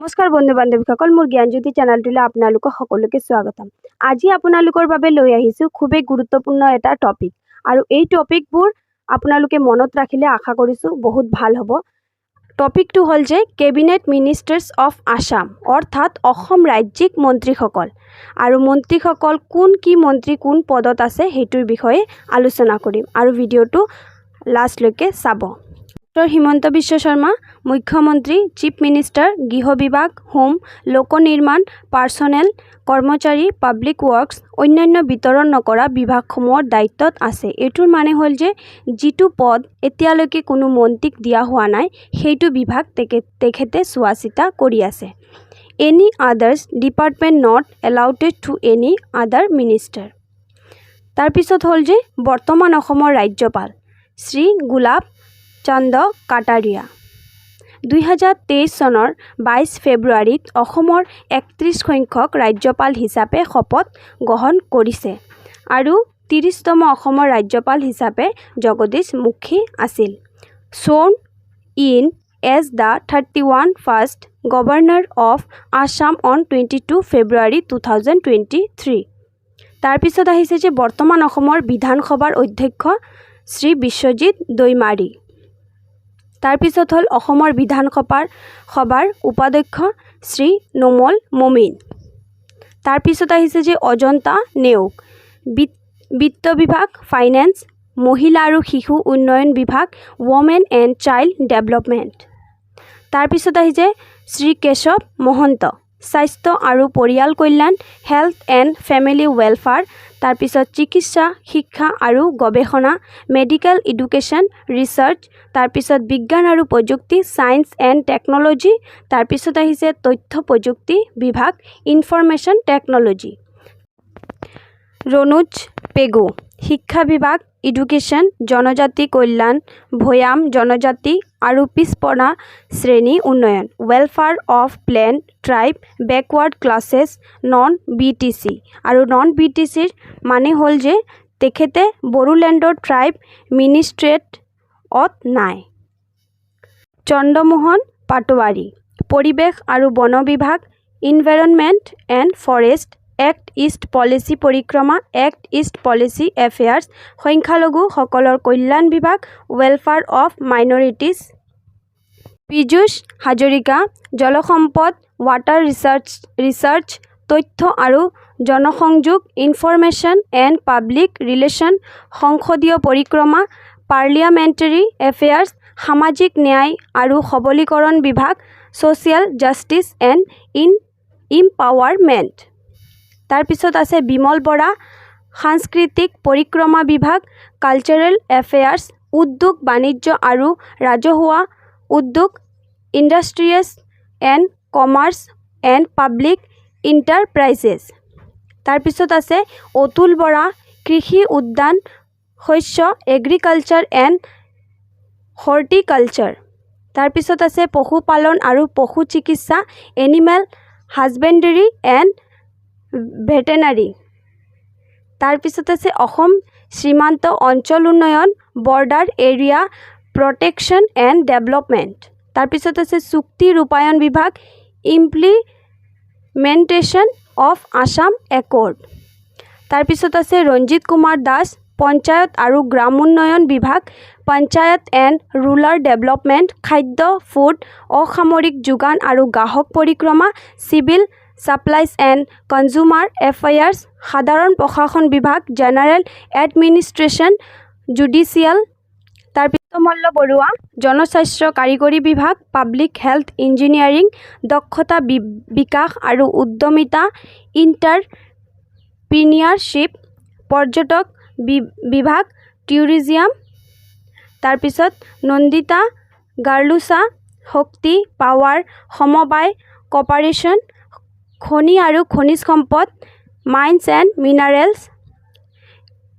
নমস্কাৰ বন্ধু বান্ধৱীসকল, মোৰ জ্ঞানজ্যোতি চেনেলটোলৈ আপোনালোকক সকলোকে স্বাগতম। আজি আপোনালোকৰ বাবে লৈ আহিছোঁ খুবেই গুৰুত্বপূৰ্ণ এটা টপিক আৰু এই টপিকবোৰ আপোনালোকে মনত ৰাখিলে আশা কৰিছোঁ বহুত ভাল হ'ব। টপিকটো হ'ল যে কেবিনেট মিনিষ্টাৰ্ছ অফ আছাম, অৰ্থাৎ অসম ৰাজ্যিক মন্ত্ৰীসকল আৰু মন্ত্ৰীসকল কোন, কি মন্ত্ৰী কোন পদত আছে, সেইটোৰ বিষয়ে আলোচনা কৰিম আৰু ভিডিঅ'টো লাষ্টলৈকে চাব। ডক্টৰ হিমন্ত বিশ্ব শৰ্মা, মুখ্যমন্ত্ৰী, চিফ মিনিষ্টাৰ, গৃহ বিভাগ, হোম, লোক নিৰ্মাণ, পাৰ্চনেল, কৰ্মচাৰী, পাব্লিক ৱৰ্কছ, অন্যান্য বিতৰণ নকৰা বিভাগসমূহৰ দায়িত্বত আছে। এইটোৰ মানে হ'ল যে যিটো পদ এতিয়ালৈকে কোনো মন্ত্ৰীক দিয়া হোৱা নাই, সেইটো বিভাগ তেখেতে চোৱা চিতা কৰি আছে। Any others department not allotted to any other minister. তাৰপিছত হ'ল যে বৰ্তমান অসমৰ ৰাজ্যপাল শ্ৰী গুলাব চান্দ কাটাৰিয়া। 2023 চনৰ 22 ফেব্ৰুৱাৰীত অসমৰ 31 সংখ্যক ৰাজ্যপাল হিচাপে শপত গ্ৰহণ কৰিছে আৰু 30তম অসমৰ ৰাজ্যপাল হিচাপে জগদীশ মুখী আছিল। Sworn in as the 31 first Governor of Assam on 22 February 2023. তাৰপিছত আহিছে যে বৰ্তমান অসমৰ বিধানসভাৰ অধ্যক্ষ শ্ৰী বিশ্বজিৎ দৈমাৰী। তাৰপিছত হ'ল অসমৰ বিধানসভাৰ উপাধ্যক্ষ শ্ৰী নোমল মমিন। তাৰপিছত আহিছে যে অজন্তা নেওগ, বিত্ত বিভাগ, ফাইনেন্স, মহিলা আৰু শিশু উন্নয়ন বিভাগ, ৱমেন এণ্ড চাইল্ড ডেভেলপমেণ্ট। তাৰপিছত আহিছে শ্ৰী কেশৱ মহন্ত, স্বাস্থ্য আৰু পৰিয়াল কল্যাণ, হেল্থ এণ্ড ফেমিলি ৱেলফেয়াৰ। তাৰপিছত চিকিৎসা শিক্ষা আৰু গৱেষণা, মেডিকেল এডুকেশ্যন ৰিচাৰ্চ। তাৰপিছত বিজ্ঞান আৰু প্ৰযুক্তি, ছায়েন্স এণ্ড টেকন'লজি। তাৰপিছত আহিছে তথ্য প্ৰযুক্তি বিভাগ, ইনফৰমেশ্যন টেকন'লজি। ৰণোজ পেগু, শিক্ষা বিভাগ, এডুকেশ্যন, জনজাতি কল্যাণ, ভৈয়াম জনজাতি আৰু পিছপৰা শ্ৰেণী উন্নয়ন, Welfare of Plain Tribe, Backward Classes, non BTC। আৰু নন বিটিচিৰ মানে হ'ল যে তেখেতে বড়োলেণ্ডৰ ট্ৰাইব মিনিষ্ট্ৰেটত নাই। চন্দ্ৰমোহন পাটোৱাৰী, পৰিৱেশ আৰু বন বিভাগ, Environment and Forest, Act East Policy পৰিক্ৰমা, এক্ট ইষ্ট পলিচি এফেয়াৰ্ছ, সংখ্যালঘুসকলৰ কল্যাণ বিভাগ, ৱেলফেয়াৰ অফ মাইনৰিটিজ। পীযুষ হাজৰিকা, জলসম্পদ, ৱাটাৰ ৰিচাৰ্চ, তথ্য আৰু জনসংযোগ, ইনফৰমেশ্যন এণ্ড পাব্লিক ৰিলেশ্যন, সংসদীয় পৰিক্ৰমা, পাৰ্লিয়ামেণ্টেৰী এফেয়াৰ্ছ, সামাজিক ন্যায় আৰু সবলীকৰণ বিভাগ, social justice and in empowerment. তাৰপিছত আছে বিমল বৰা, সাংস্কৃতিক পৰিক্ৰমা বিভাগ, কালচাৰেল এফেয়াৰ্ছ, উদ্যোগ, বাণিজ্য আৰু ৰাজহুৱা উদ্যোগ, Industries and Commerce and Public Enterprises। তাৰপিছত আছে অতুল বৰা, কৃষি, উদ্যান শস্য, এগ্ৰিকালচাৰ এণ্ড হৰ্টিকালচাৰ। তাৰপিছত আছে পশুপালন আৰু পশু চিকিৎসা, এনিমেল হাজবেণ্ডেৰী এণ্ড ভেটেনাৰী। তাৰপিছত আছে অসম সীমান্ত অঞ্চল উন্নয়ন, Border Area Protection and Development। তাৰপিছত আছে চুক্তি ৰূপায়ণ বিভাগ, ইমপ্লিমেণ্টেশ্যন অফ আছাম একৰ্ড। তাৰপিছত আছে ৰঞ্জিত কুমাৰ দাস, পঞ্চায়ত আৰু গ্ৰামোন্নয়ন বিভাগ, পঞ্চায়ত এণ্ড ৰুৰাল ডেভেলপমেণ্ট, খাদ্য, ফুড, অসামৰিক যোগান আৰু গ্ৰাহক পৰিক্ৰমা, Civil Supplies and Consumer Affairs, সাধাৰণ প্ৰশাসন বিভাগ, জেনেৰেল এডমিনিষ্ট্ৰেশ্যন, জুডিচিয়েল। তাৰপিছত মল্ল বৰুৱা, জনস্বাস্থ্য কাৰিকৰী বিভাগ, পাব্লিক হেল্থ ইঞ্জিনিয়াৰিং, দক্ষতা বিকাশ আৰু উদ্যমিতা, ইণ্টাৰপ্ৰিনিয়ৰশ্বিপ, পৰ্যটক বিভাগ, টুৰিজিয়াম। তাৰপিছত নন্দিতা গাৰ্লোচা, শক্তি, পাৱাৰ, সমবায়, কপাৰেশ্যন, খনি আৰু খনিজ সম্পদ, মাইন্স এণ্ড মিনাৰেলছ,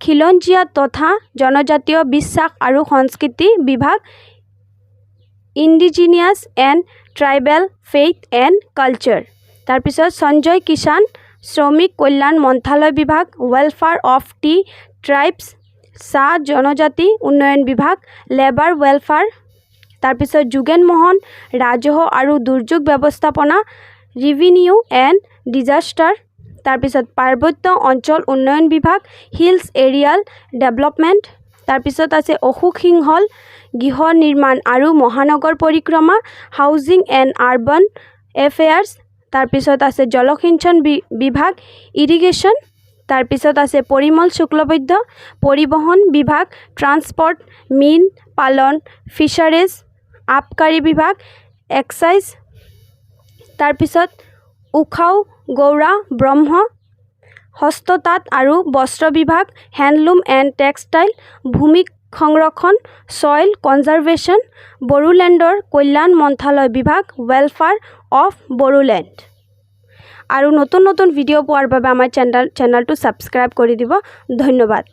খিলঞ্জীয়া তথা জনজাতীয় বিশ্বাস আৰু সংস্কৃতি বিভাগ, Indigenous and Tribal Faith and Culture। তাৰপিছত সঞ্জয় কিষাণ, শ্ৰমিক কল্যাণ মন্ত্ৰালয় বিভাগ, ৱেলফেয়াৰ অফ টি ট্ৰাইবছ, চাহ জনজাতি উন্নয়ন বিভাগ, লেবাৰ ৱেলফেয়াৰ। তাৰপিছত যোগেন মোহন, ৰাজহ আৰু দুৰ্যোগ ব্যৱস্থাপনা, ৰিভিনিউ এণ্ড ডিজাষ্টাৰ। তাৰপিছত পাৰ্বত্য অঞ্চল উন্নয়ন বিভাগ, হিলছ এৰিয়া ডেভেলপমেণ্ট। তাৰপিছত আছে অশোক সিংহল, গৃহ নিৰ্মাণ আৰু মহানগৰ পৰিক্ৰমা, হাউজিং এণ্ড আৰবান এফেয়াৰ্ছ। তাৰপিছত আছে জলসিঞ্চন বিভাগ, ইৰিগেশ্যন। তাৰপিছত আছে পৰিমল শুক্লবৈদ্য, পৰিবহণ বিভাগ, ট্ৰান্সপৰ্ট, মীন পালন, ফিছাৰিজ, আবকাৰী বিভাগ, এক্সাইজ। তাৰপিছত উৰ্খাও গৌৰা ব্ৰহ্ম, হস্ততাঁত আৰু বস্ত্ৰ বিভাগ, হেণ্ডলুম এণ্ড টেক্সটাইল, ভূমি সংৰক্ষণ, ছইল কনজাৰভেশ্যন, বড়োলেণ্ডৰ কল্যাণ মন্ত্ৰালয় বিভাগ, ৱেলফেয়াৰ অফ বড়োলেণ্ড। আৰু নতুন নতুন ভিডিঅ' পোৱাৰ বাবে আমাৰ চেনেলটো ছাবস্ক্ৰাইব কৰি দিব। ধন্যবাদ।